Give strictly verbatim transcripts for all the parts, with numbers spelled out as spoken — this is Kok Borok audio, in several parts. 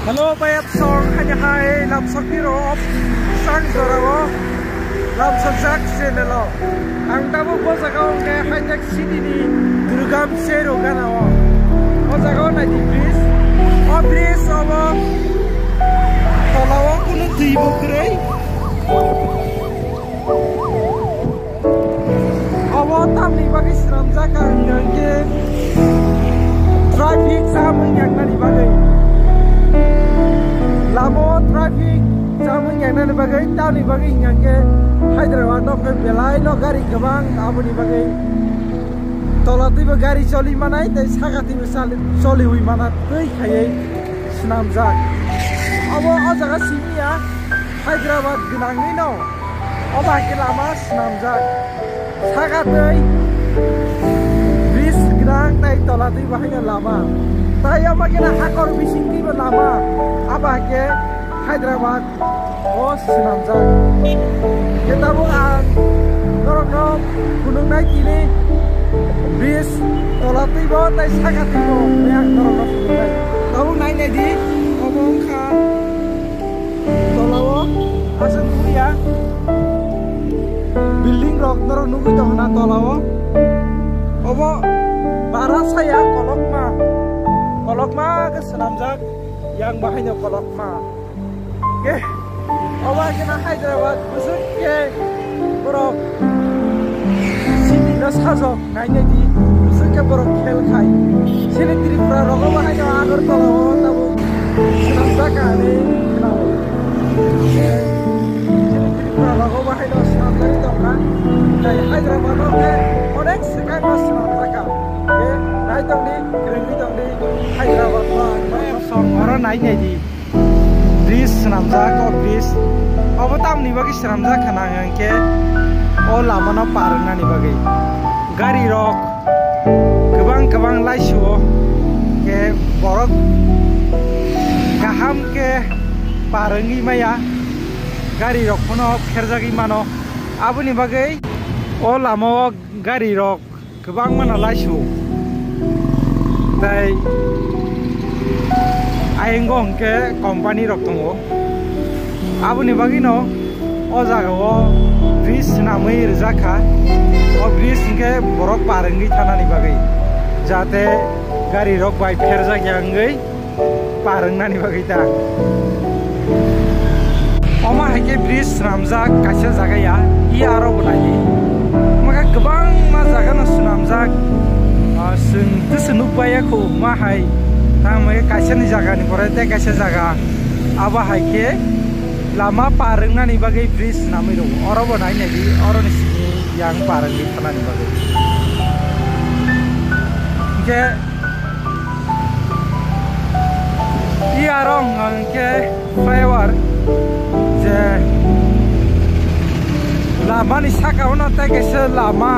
Hello, bayat song, hanya hai, lamsok ni ro, sang jora o, lamsok jak channel o. Ang tabuk bo jaga o hwnkhe High Tech City ni Durgam Sero gana o. O jaga o naidi bridge, o bridge o bo tola o kunu twi bo kwrwi. Obo tamni bagwi swnamjak ang hwnkhe traffic jam wngya wngnani bagwi. Lama o traffic jam wngya wngnani bagwi tamni bagwi hwnkhe Hyderabad no khe belai no gari kwbang aboni bagwi tola twibo gari choli manai tei saka twibo chali, choliwi mana twi khaiwi swnamjak. Obo o jaga simi ya. Hyderabad gwnangwi no obo hai khe lama swnamjak. Saka twi bridge gwnang tei tola twi bo haino lama. Tai omo khe no hakor bising twibo lama. Abo hai khe Hyderabad o swnamjak. Khe tabuk ang norokno phunuknai tini bridge tola twi bo tei saka twi bo hwnwi ang norokno phunuknai. Tabuk nai nai di, obo wngkha tola o aswk nukya building rok norok nugwi tongkha na tola o. Obo bara saya kolokma, kolokma khe swnamjak, yang bahaino kolokma. Khe obo khe na Hyderabad bwswk khe borok city no sajok. Nainai di, bwswk khe borok khel khai. Chini Tripura rogo bo haino Agartala o tabuk swnamjak ka hinwi khnao. Chini Tripura rogo bo haino swnamjagwi tongkha. Tei Hyderabad o khe onek swkang no swnamjak ka. Khe nai tongdi, kwrwngwi tongdi Hyderabad o ang. Song oro nainai di. Bridge swnamjak, o bridge obo tamni bagwi swnamjak khna hwnkhe o lamano par wngnani bagwi. Gari rok kwbang kwbang laisuo khe borok kaham khe par wngwi maya, gari rok phano pherjagwi mano. Aboni bagwi o lamao gari rok kwbangma no laisu. Tei ayungo hwnkhe company rok tongo. Aboni bagwino o jagao bridge swnamwi rijak kha. O bridge hwnkhe borok par wngwi thanani bagwi, jate gari rok bai pherjak ya wngwi par wngnani bagwi ta. Omo hai khe bridge swnamjak kaisa jaga ya, i aro bo nai di. Omo khe kwbangma jaga no swnamjak, ah, chwng twi se nuk bai ya kho, ma hai tamo khe kaisa ni jaga ni pore tei kaisa jaga. Abo hai khe lama par wngnani bagwi bridge swnamwi rwo. Oro bo nai nai di, oro ni simi yang par wngwi thanani bagwi. Hwnkhe I aro wng khe flyover je lama ni saka o no tei kaisa lama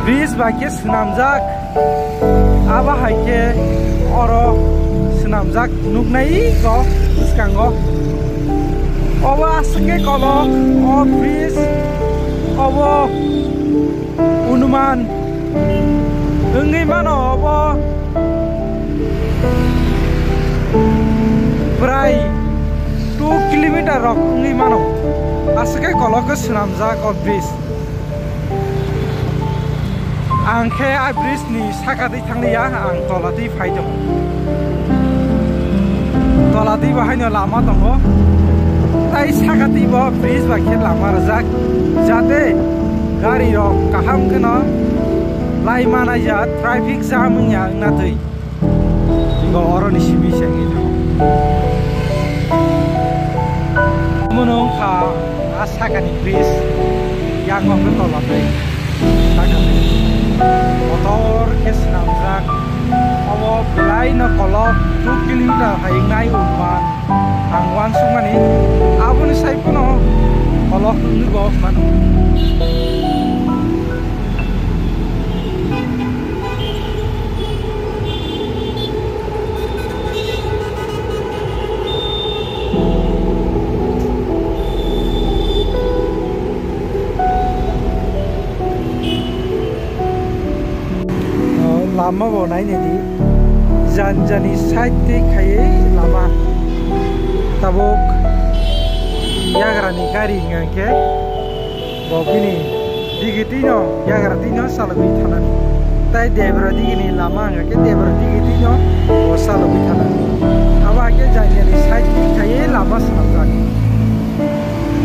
bridge bai khe swnamjak. Abo hai khe oro swnamjak nuknai kok bwskango. Obo aswk khe kolok o bridge obo. Anuman wngwi mano obo prai two kilometer rok wngwi mano, aswk khe kolok khe swnamjak o bridge. Ang khe a bridge ni saka twi thanglia, ang tola twi phai tongo. Tola twi bo haino lama tongo. Tai saka twi bo bridge bai khe lama rijak, jate gari rok kaham kheno lai manai ya, traffic jam wngya wngna twi. Bo oroni simi se wngwi thango. Omono wngkha a sakani bridge, yango khe tola twi. Sakani kotor khe swnamjak. Obo belai no kolok two kilometer hai wngnai anuman ang uansukmani. Aboni sai phano kolok wngwi bo mano. O, lama bo nai nai di. Jani jani side twi khaiwi lama. Tabuk yagrani gari hwnkhe bo bini digi twino, yagra twino chalogwi thanani. Tai debra digini lama hwnkhe debra digi twino bo chalogwi thanani. Abo hakhe jani jani side twi khaiwi lama swnamjak.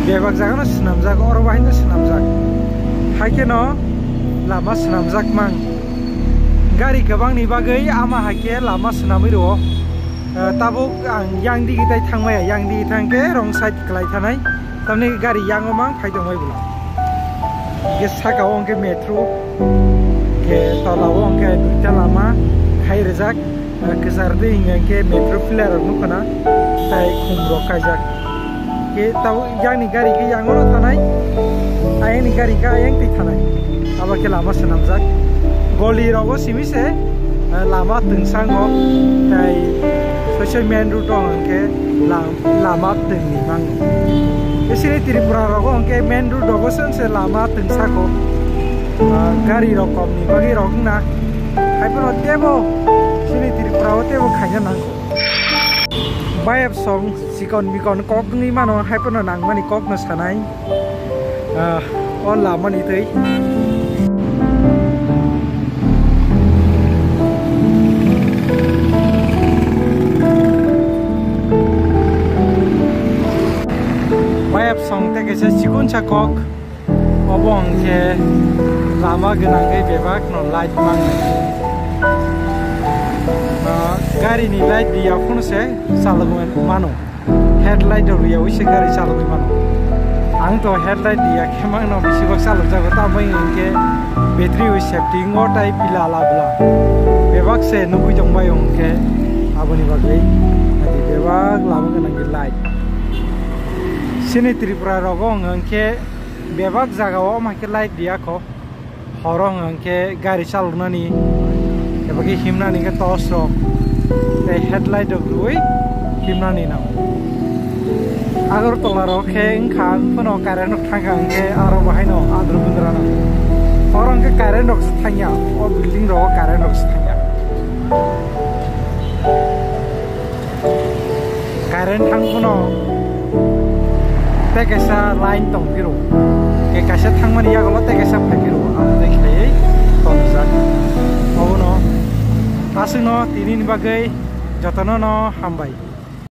Bebak jagano swnamjak, oro bahaino swnamjak. Haikhe no lama swnamjak mang. Gari kwbangni bagwi ama hai khe lama swnamwi rwo. Eh, tabuk ang yang digi tai thangmaya, yang digi thangkhe wrong side kwlai thanai. Tamni gari yango mang phai tongmai bwla. Hwnkhe sakao hwnkhe metro, hwnkhe tolao hwnkhe duita lama khai rijak. Eh, kwchar twi hwnkhe metro pillar rok nukha na, tai khum rok kaijak. Ke tabo yakni gari khe yango no thanai, ayangni gari khe ayang twi thanai. Abo khe lama swnamjak. Goli rogo simi se, eh, lama twngsango, tai soisoi main road o hwnkhe lam-, lama twngni mango. Bisini Tripura rogo hwnkhe main road rogo se lama twngsako. Ah, gari rok komni bagwi rok wngna. Haiphano tebo sini Tripura o tebo khaina nango. Bayap song chikon mikon kok wngwi mano, haiphano nangmani kokno sanai. Ah, o lamani twi. Bayap song tei kaisa chikonsa kok. Obo hwnkhe lama gwnangwi bebakno light mangnai. Ah, garini light riya phano se chalogwi mano. Headlight rok riyawi se gari chalogwi mano. Ang to headlight riya khe mangno bisigo chalokjago, tamoni hwnkhe battery wi safety wngo tai pila ala bla. Bebak se nugwi tongbai hwnkhe aboni bagwi naidi bebak lama gwnangwi light. Chini Tripura rogo hwnkhe bebak jagao omo hai khe light riya kho. Horo hwnkhe gari chaloknani eba khe himnani khe torch rok tei headlight rok rwui himnani nango. Agartala rok khe wngkha, wngphano current rok thangkha hwnkhe aro bahaino andro bundra nango. Oro hwnkhe current rok se thangya, o building rogo current rok se thangya. Current thang phano tei kaisa line tong phiro, ke kaisa thangmani yagulo tei kaisa phai phiro, ang tei khlaiwi tonjak. Obono aswkno tinini bagwi jotono no hambai.